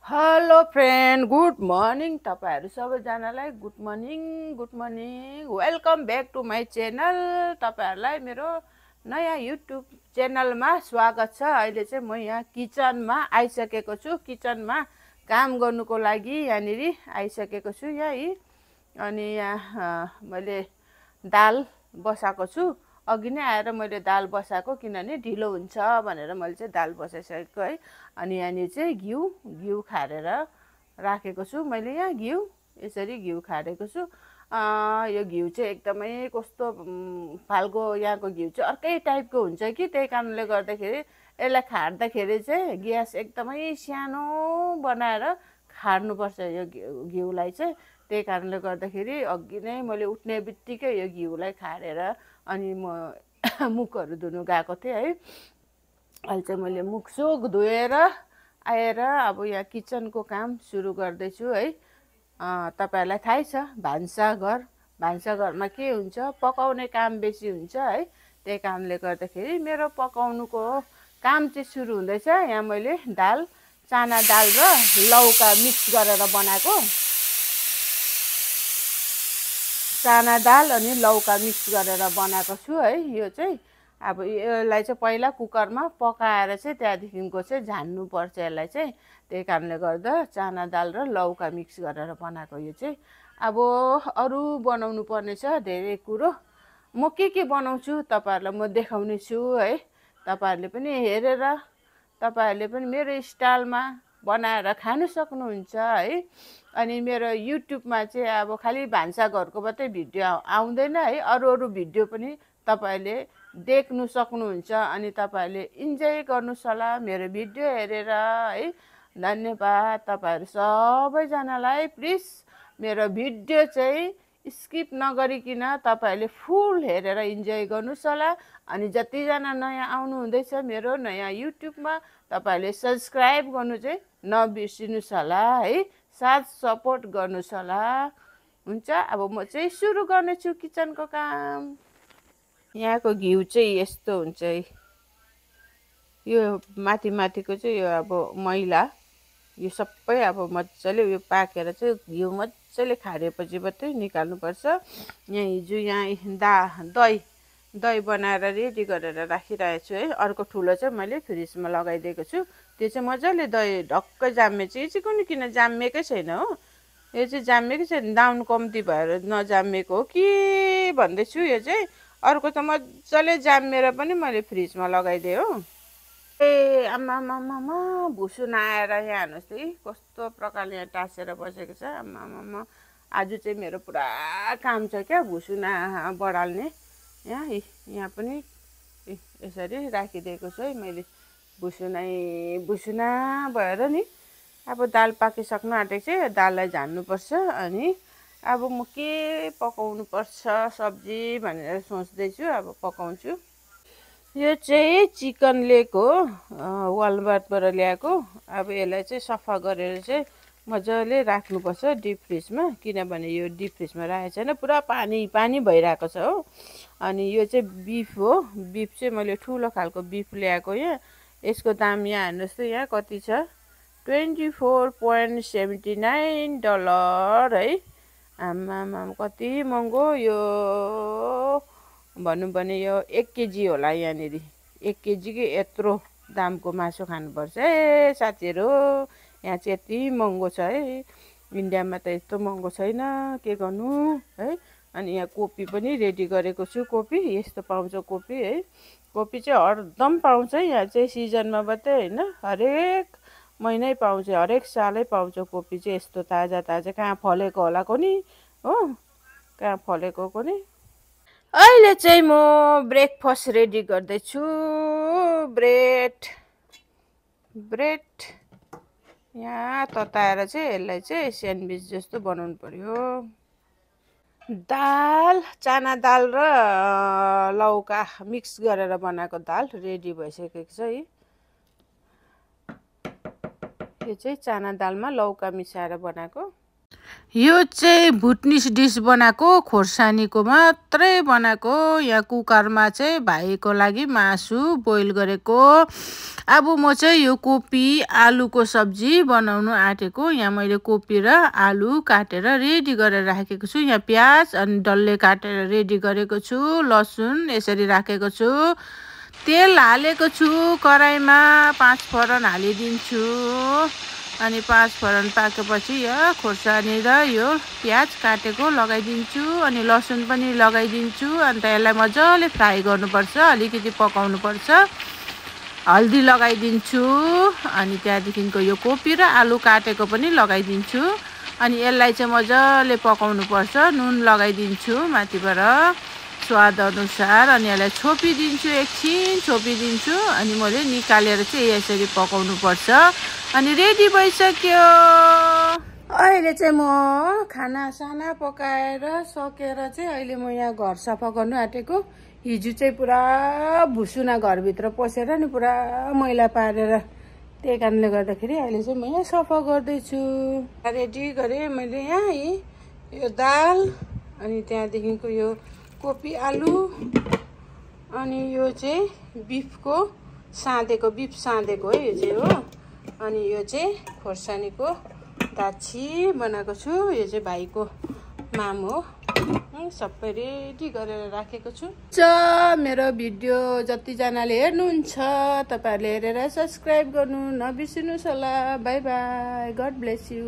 Hello friend, good morning. तपाईँहरू सबैजनालाई good morning welcome back to my channel. तपाईँहरूलाई मेरो नयाँ युट्युब च्यानलमा स्वागत छ। अहिले चाहिँ म यहाँ किचनमा आइसकेको छु। किचनमा काम गर्नुको लागि यहाँनिर आइसकेको छु यही। अनि यहाँ मैले दाल बसाएको छु। अघि नै आएर मैले दाल बसाएको, किनभने ढिलो हुन्छ भनेर मैले चाहिँ दाल बसाइसकेको है। अनि यहाँनिर चाहिँ घिउ खारेर राखेको छु मैले। यहाँ घिउ यसरी घिउ खारेको छु। यो घिउ चाहिँ एकदमै कस्तो फाल्को यहाँको घिउ चाहिँ अर्कै टाइपको हुन्छ कि, त्यही कारणले गर्दाखेरि यसलाई खार्दाखेरि चाहिँ ग्यास एकदमै सानो बनाएर खार्नुपर्छ यो घिउलाई चाहिँ। त्यही कारणले गर्दाखेरि अघि नै मैले उठ्ने बित्तिकै यो घिउलाई खारेर अनि म मुखहरू धुनु गएको थिएँ है। अहिले चाहिँ मैले मुखसुख धोएर आएर अब यहाँ किचनको काम सुरु गर्दैछु है। तपाईँहरूलाई थाहै छ भान्साघरमा के हुन्छ, पकाउने काम बेसी हुन्छ है। त्यही कारणले गर्दाखेरि मेरो पकाउनुको काम चाहिँ सुरु हुँदैछ। यहाँ मैले चाना दाल र लौका मिक्स गरेर बनाएको, चाना दाल अनि लौका मिक्स गरेर बनाएको छु है। यो चाहिँ अब यसलाई चाहिँ पहिला कुकरमा पकाएर चाहिँ त्यहाँदेखिको चाहिँ झान्नुपर्छ यसलाई चाहिँ। त्यही कारणले गर्दा चाना दाल र लौका मिक्स गरेर बनाएको यो चाहिँ। अब अरू बनाउनु पर्ने छ धेरै कुरो। म के बनाउँछु तपाईँहरूलाई म देखाउने छु है। तपाईँहरूले पनि हेरेर तपाईँहरूले पनि मेरो स्टाइलमा बनाएर खानु सक्नुहुन्छ है। अनि मेरो युट्युबमा चाहिँ अब खालि भान्साघरको मात्रै भिडियो आउँदैन है, अरू भिडियो पनि तपाईँहरूले देख्नु सक्नुहुन्छ। अनि तपाईँहरूले इन्जोय गर्नुहोस् होला मेरो भिडियो हेरेर है। धन्यवाद तपाईँहरू सबैजनालाई। प्लिज मेरो भिडियो चाहिँ स्किप नगरिकन तपाईँहरूले फुल हेरेर इन्जोय गर्नुहोस् होला। अनि जतिजना नयाँ आउनु हुँदैछ मेरो नयाँ युट्युबमा, तपाईँहरूले सब्सक्राइब गर्नु चाहिँ नबिर्सिनुहोस् होला है। साथ सपोर्ट गर्नुहोस् होला। हुन्छ, अब म चाहिँ सुरु गर्नेछु किचनको काम। यहाँको घिउ चाहिँ यस्तो हुन्छ है। यो माथिको चाहिँ यो अब मैला, यो सबै अब मजाले उयो पाकेर चाहिँ घिउ मजाले खारेपछि मात्रै निकाल्नुपर्छ। यहाँ हिजो दही बनाएर रेडी गरेर राखिरहेको छु है। अर्को ठुलो चाहिँ मैले फ्रिजमा लगाइदिएको छु। त्यो चाहिँ मजाले दही ढक्कै जाम्मेछ। यो चाहिँ किन जाम्मेकै छैन हो, यो चाहिँ जाम्मेकै छैन, दाउन कम्ती भएर नजाम्मेको हो कि भन्दैछु। यो चाहिँ अर्को त मजाले जाम्मेर पनि मैले फ्रिजमा लगाइदिएँ हो। ए आम्मामामा भुसु नआएर यहाँ हेर्नुहोस् त, कस्तो प्रकारले यहाँ टाँसेर बसेको छ। आम्मामामा आज चाहिँ मेरो पुरा काम छ क्या भुसु बढाल्ने। यहाँ पनि यसरी राखिदिएको छु है मैले। भुसुना भएर नि अब दाल पाकिसक्नु आँटेको छ। दाललाई झान्नुपर्छ। अनि अब म के पकाउनु पर्छ सब्जी भनेर सोच्दैछु। अब पकाउँछु। यो चाहिँ चिकन लेग हो, वालमार्टबाट ल्याएको। अब यसलाई चाहिँ सफा गरेर चाहिँ मजाले राख्नुपर्छ डिप फ्रिजमा, किनभने यो डिप फ्रिजमा राखेको छैन, पुरा पानी भइरहेको छ हो। अनि यो चाहिँ बिफ हो। बिफ चाहिँ मैले ठुलो खालको बिफ ल्याएको। यहाँ यसको दाम यहाँ हेर्नुहोस् त, यहाँ कति छ, $24.79 है। आम्मामा कति महँगो। यो भनौँ भने यो 1 केजी होला। यहाँनिर 1 केजीकै यत्रो दामको मासु खानुपर्छ है साथीहरू। यहाँ चाहिँ यति महँगो छ है। इन्डियामा त यस्तो महँगो छैन, के गर्नु है। अनि यहाँ कोपी पनि रेडी गरेको छु। कोपी यस्तो पाउँछ कोपी है। कोपी चाहिँ हरदम पाउँछ यहाँ चाहिँ, सिजनमा मात्रै होइन, हरेक महिनै पाउँछ, हरेक सालै पाउँछ कोपी चाहिँ। यस्तो ताजा कहाँ फलेको होला कोनी हो, कहाँ फलेको कोनी। अहिले चाहिँ म ब्रेकफास्ट रेडी गर्दैछु। ब्रेड यहाँ तताएर चाहिँ यसलाई चाहिँ स्यान्डविच जस्तो बनाउनु पर्यो। चाना दाल र लौका मिक्स गरेर बनाएको दाल रेडी भइसकेको छ है। यो चाहिँ चाना दालमा लौका मिसाएर बनाएको। यो चाहिँ भुटनिस डिस बनाएको खोर्सानीको मात्रै बनाएको। यहाँ कुकरमा चाहिँ भाइको लागि मासु बोइल गरेको। अब म चाहिँ यो कोपी आलुको सब्जी बनाउनु आँटेको। यहाँ मैले कोपी र आलु काटेर रेडी गरेर राखेको छु। यहाँ प्याज अनि डल्ले काटेर रेडी गरेको छु। लसुन यसरी राखेको छु। तेल हालेको छु कराईमा। 5 फोरन हालिदिन्छु। अनि 5 फोरन पाकेपछि यो खोर्सानी र यो प्याज काटेको लगाइदिन्छु। अनि लसुन पनि लगाइदिन्छु। अन्त यसलाई मजाले फ्राई गर्नुपर्छ, अलिकति पकाउनुपर्छ। हल्दी लगाइदिन्छु। अनि त्यहाँदेखिको यो कोपी र आलु काटेको पनि लगाइदिन्छु। अनि यसलाई चाहिँ मजाले पकाउनुपर्छ। नुन लगाइदिन्छु माथिबाट स्वाद अनुसार। अनि यसलाई छोपिदिन्छु, एकछिन छोपिदिन्छु। अनि मैले निकालेर चाहिँ यसरी पकाउनुपर्छ। अनि रेडी भइसक्यो। अहिले चाहिँ म खानासाना पकाएर सकेर चाहिँ अहिले म यहाँ घर सफा गर्नु आँटेको। हिजो चाहिँ पुरा भुसुना घरभित्र पसेर नि पुरा मैला पारेर, त्यही कारणले गर्दाखेरि अहिले चाहिँ म यहाँ सफा गर्दैछु। रेडी गरेँ मैले यहाँ यो दाल, अनि त्यहाँदेखिको यो कोपी आलु, अनि यो चाहिँ बिफको साँधेको, बिफ साँधेको है यो चाहिँ हो। अनि यो चाहिँ खोर्सानीको दाछी बनाएको छु। यो चाहिँ भाइको माम हो। सबै रेडी गरेर राखेको छु। मेरो भिडियो जतिजनाले हेर्नुहुन्छ तपाईँहरूले हेरेर सब्सक्राइब गर्नु नबिर्सिनुहोस् होला। Bye bye, God bless you.